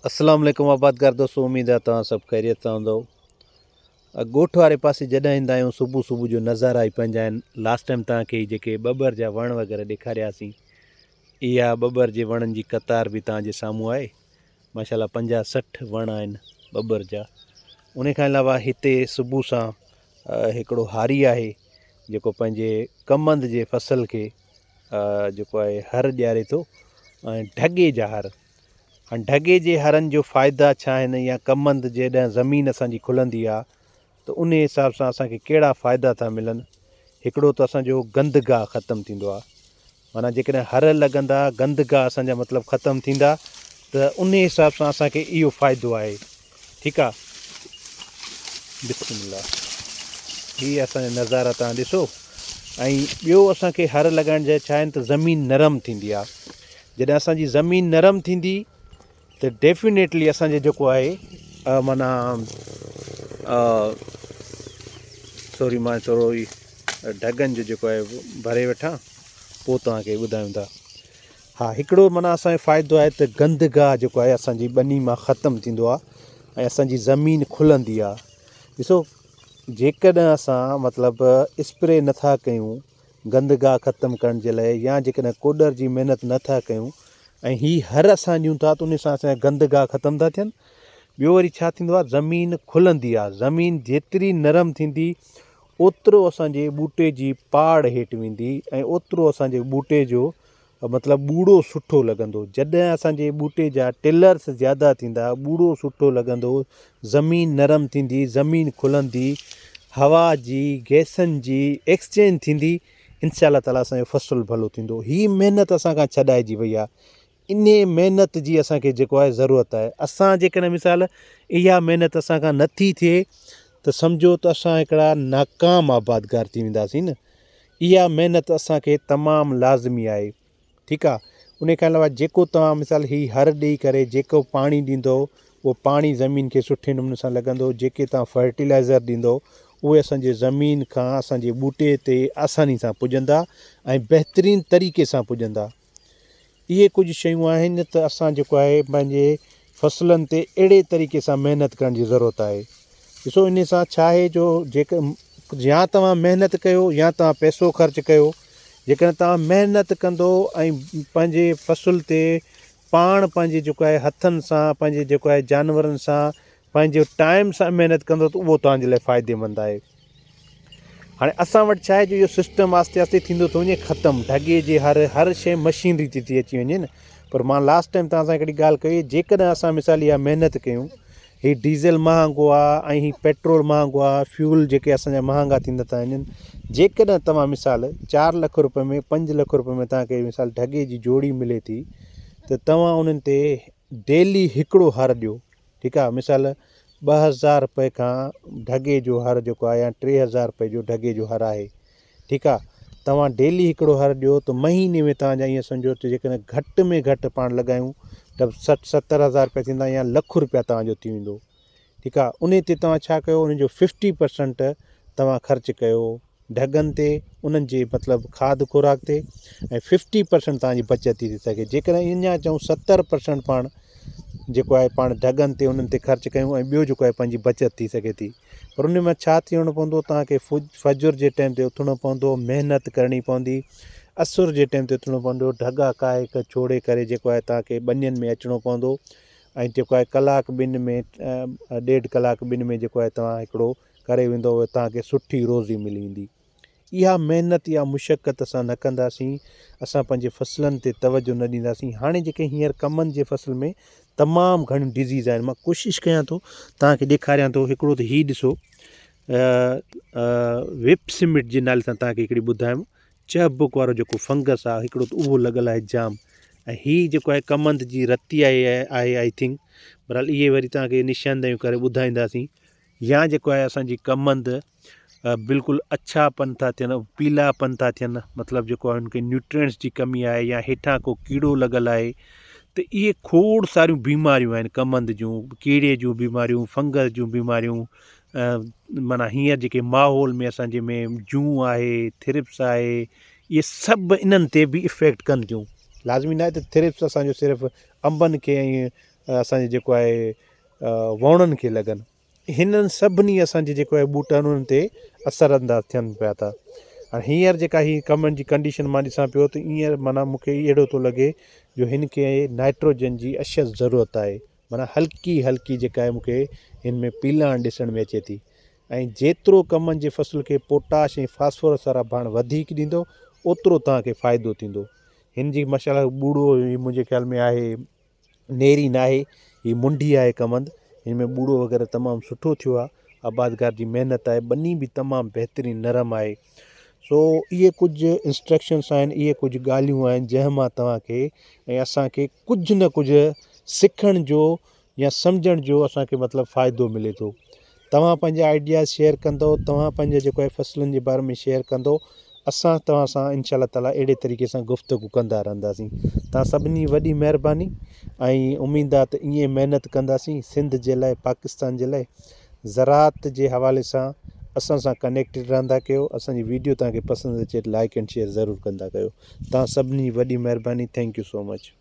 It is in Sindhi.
اسلام عليڪم آبادگار دوستو اميد آ توهان سڀ خيريت سان هوندو. ڳوٺ واري پاسي جڏهن ايندا آهيون صبح صبح جو نظارا ئي پنهنجا آهن. لاسٽ ٽائيم توهان کي جيڪي ٻٻر جا وڻ وغيره ڏيکارياسين اها ٻٻر جي وڻن جي قطار به توهان جي سامهون آهي. ماشاءالله 50 60 وڻ آهن ٻٻر جا. ان کان علاوه هتي صبح سان هڪڙو هاري آهي جيڪو پنهنجي ڪمند جي فصل کي جيڪو آهي هر ڏياري ٿو ۽ ڍڳي جا هر. هاڻ ڍڳي جي هرن جو فائدا ڇا آهن يا ڪمند جيڏهن زمين اسان جي کلندي آ ته انهي حساب سان اسان کي ڪهڙا فائدا ٿا ملن هڪڙو ته اسان جو گند گاهه ختم ٿيندو آ معنيٰ جيڪڏهن هر لڳندا گند گاهه اسان جا مطلب ختم ٿيندا ته انهي حساب سان اسان کي اهو فائدو آهي ٺيڪ آ بسم الله هي اسان جا نظارا تان ڏسو ۽ ٻيو اسان کي هر لڳائڻ جا ڇا آهن ته زمين نرم ٿيندي آ جڏهن اسان جي زمين نرم ٿيندي ته ڊيفينيٽلي اسان جي جيڪو آهي معنيٰ سوري مان ٿورو ئي ڍڳن جو جيڪو آهي ڀري وٺان پوء توهان کي ٻڌايون ٿا ها هڪڙو معنيٰ اسان جو فائدو آهي ته گند گاهه جيڪو آهي اسان جي ٻني مان ختم ٿيندو آهي ۽ اسان جي زمين کلندي آهي ڏسو جيڪڏهن اسان مطلب اسپري نٿا ڪيون گند گاهه ختم ڪرڻ جي لاء يا جيڪڏهن ڪوڏر جي محنت نه ٿا ڪيون ۽ هي هر اسان ڏيون ٿا ته ان سان اسان جا گند گاهه ختم ٿا ٿين. ٻيو وري ڇا ٿيندو آهي زمين کلندي آهي زمين جيتري نرم ٿيندي اوترو اسان جي ٻوٽي جي پاڙ هيٺ ويندي ۽ اوترو اسان جي ٻوٽي جو مطلب ٻوڙو سٺو لڳندو. جڏهن اسان جي ٻوٽي جا ٽلرس زياده ٿيندا، ٻوڙو سٺو لڳندو، زمين نرم ٿيندي، زمين کلندي، هوا جي گئسن جي ايڪسچينج ٿيندي، انشاء الله تعالي اسان جو فصل ڀلو ٿيندو. هي محنت اسان کان ڇڏائجي وئي آهي. انهي محنت جي اسان کي جيڪو آهي ضرورت آهي. اسان جيڪڏهن مثال اها محنت اسان کان نه ٿي ٿئي ته سمجهو ته اسان هڪڙا ناڪام آبادگار ٿي وينداسين نه. اها محنت اسان کي تمام لازمي آهي ٺيڪ آ انهي کان علاوه جيڪو توهان مثال هي هر ڏئي ڪري جيڪو پاڻي ڏيندو اهو پاڻي زمين کي سٺي نموني سان لڳندو جيڪي توهان فرٽيلائزر ڏيندو اهي اسان جي زمين کان اسان جي ٻوٽي تي آساني سان پڄندا ۽ بهترين طريقي سان پڄندا. اهي ڪجهه شيون آهن ته اسان جيڪو آهي پنهنجي فصلن تي اهڙي طريقي سان محنت ڪرڻ جي ضرورت آهي ڏسو ان سان ڇا آهي جو جيڪ يا توهان محنت ڪيو يا توهان پئسو خرچ ڪيو جيڪڏهن توهان محنت ڪندو ۽ پنهنجي فصل تي پاڻ پنهنجي جيڪو آهي هٿن سان پنهنجي جيڪو آهي جانورن سان پنهنجي ٽائيم سان محنت ڪندو ته اهو توهان جي لاء فائديمند آهي هاڻي اسان وٽ ڇا آهي جو اهو سسٽم آهستي آهستي ٿيندو ٿو وڃي ختم ڍڳي جي هر هر شيء مشينري تي ٿي اچي وڃي نه پر مان لاسٽ ٽائيم توهان سان هڪڙي ڳالهه ڪئي جيڪڏهن اسان مثال اها محنت ڪيون هي ڊيزل مهانگو آهي ۽ هي پيٽرول مهانگو آهي فيول جيڪي اسان جا مهانگا ٿيندا ٿا وڃن جيڪڏهن توهان مثال 4 لک روپئي ۾ 5 لک روپئي ۾ توهان کي مثال ڍڳي جي جوڙي ملي ٿي ته توهان انهن تي ڊيلي هڪڙو هر ڏيو ٺيڪ آ مثال 2000 روپئي کان ڍڳي جو هر جيڪو آهي يا 3000 روپئي جو ڍڳي جو هر آهي ٺيڪ آ توهان ڊيلي هڪڙو هر ڏيو ته مهيني ۾ توهان جا ائين سمجهو ته جيڪڏهن گهٽ ۾ گهٽ پاڻ لڳايون ته 60 70 هزار روپيا ٿيندا يا لک روپيا توهان جو ٿي ويندو ٺيڪ آ انهي تي توهان ڇا ڪيو ان جو 50% توهان خرچ ڪيو ڍڳن تي انهن جي مطلب کاڌ خوراڪ تي ۽ ففٽي پرسنٽ توهان جي بچت ٿي ٿي سگهي جيڪڏهن اڃا چئون 70% پاڻ جيڪو آهي پاڻ ڍڳن تي انهن تي خرچ ڪيون ۽ ٻيو جيڪو آهي پنهنجي بچت ٿي سگهي ٿي پر ان ۾ ڇا ٿيڻو پوندو توهان کي فجر جي ٽائيم تي اٿڻو پوندو محنت ڪرڻي پوندي عصر جي ٽائيم تي اٿڻو پوندو ڍڳا ڪاهي ڇوڙي ڪري جيڪو آهي توهان کي ٻنين ۾ اچڻو پوندو ۽ جيڪو آهي ڪلاڪ ٻن ۾ ڏيڍ ڪلاڪ ٻن ۾ جيڪو آهي توهان هڪڙو ڪري ويندو توهان کي سٺي روزي ملي ويندي. اها محنت يا مشقت اسان نه ڪنداسين، اسان پنهنجي فصلن تي توجه نه ڏينداسين. هاڻي جيڪي هينئر ڪمند جي فصل ۾ تمام گهڻيون ڊزيز آهن، مان ڪوشش ڪيان ٿو توهان کي ڏيکاريان ٿو. هڪڙو ته هي ڏسو ويپ سمٽ جي نالي سان توهان کي هڪڙي ٻڌايم، چهبڪ وارو جيڪو فنگس آهي هڪڙو ته اهو لڳل آهي جام ۽ هي جيڪو آهي ڪمند جي رتي آهي آئي ٿنڪ بهرحال اهي وري توهان کي نشاندهيون ڪري ٻڌائينداسين. يا جيڪو آهي اسان جي ڪمند بلڪل اڇا پن ٿا ٿين پيلا پن ٿا ٿين مطلب جيڪو آهي ان کي نيوٽرينٽس جي ڪمي آهي يا هيٺان ڪو ڪيڙو لڳل آهي ته اهي کوڙ ساريون بيماريون آهن ڪمند جون ڪيڙي جون بيماريون فنگس جون بيماريون معنيٰ هينئر جيڪي ماحول ۾ اسان جي ۾ جون آهي ٿرپس آهي اهي سڀ انهن تي به افيڪٽ ڪن ٿيون لازمي ناهي ته ٿرپس اسانجو صرف انبن کي ۽ اسان جي جيڪو آهي ووڻن کي لڳن. هنن سڀني اسان جي جيڪو آهي ٻوٽن انهن تي اثر انداز ٿين پيا ٿا. هاڻي هينئر جيڪا هي ڪمن جي ڪنڊيشن مان ڏسان پيو ته هينئر معنيٰ مون کي اهڙو ٿو لڳي جو هن کي نائٽروجن جي اشد ضرورت آهي معنيٰ هلڪي هلڪي جيڪا آهي مون کي هن ۾ پيلاڻ ڏسڻ ۾ اچي ٿي ۽ جيترو ڪمن جي فصل کي پوٽاش ۽ فاسفورس وارا ڀاڻ وڌيڪ ڏيندو اوترو توهان کي فائدو ٿيندو. هن جي ماشاء الله ٻوڙو هي منهنجي خيال ۾ آهي نيري ناهي، هي منڍي آهي ڪمند، هن ۾ ٻوڙو وغيره تمام سٺو ٿيو آهي، آبادگار جي محنت آهي، ٻني به تمام بهترين نرم آهي. سو اهي ڪجهه انسٽرڪشنس آهن، اهي ڪجهه ڳالهيون آهن جنهن مان توهان کي ۽ اسان کي ڪجهه نه ڪجهه سکڻ جو يا سمجهڻ جو اسان کي مطلب فائدو ملي ٿو. توهان پنهنجا آئيڊياز شيئر ڪندو توهان پنهنجا جيڪو آهي فصلن جي باري ۾ شيئر ڪندو اسان توهان سان انشاء الله تعالي اهڙي طريقي سان گفتگو ڪندا رهنداسين توهان سڀني جي وڏي مهرباني ۽ اميد آ ته ائين محنت ڪنداسين سنڌ جي لاء پاڪستان جي لاء زراعت جي حوالي سان اسان سان ڪنيڪٽيڊ رهندا ڪيو اسان جي ويڊيو توهان کي پسند اچي ته لائڪ اينڊ شيئر ضرور ڪندا ڪيو توهان سڀني جي وڏي مهرباني thank you so much.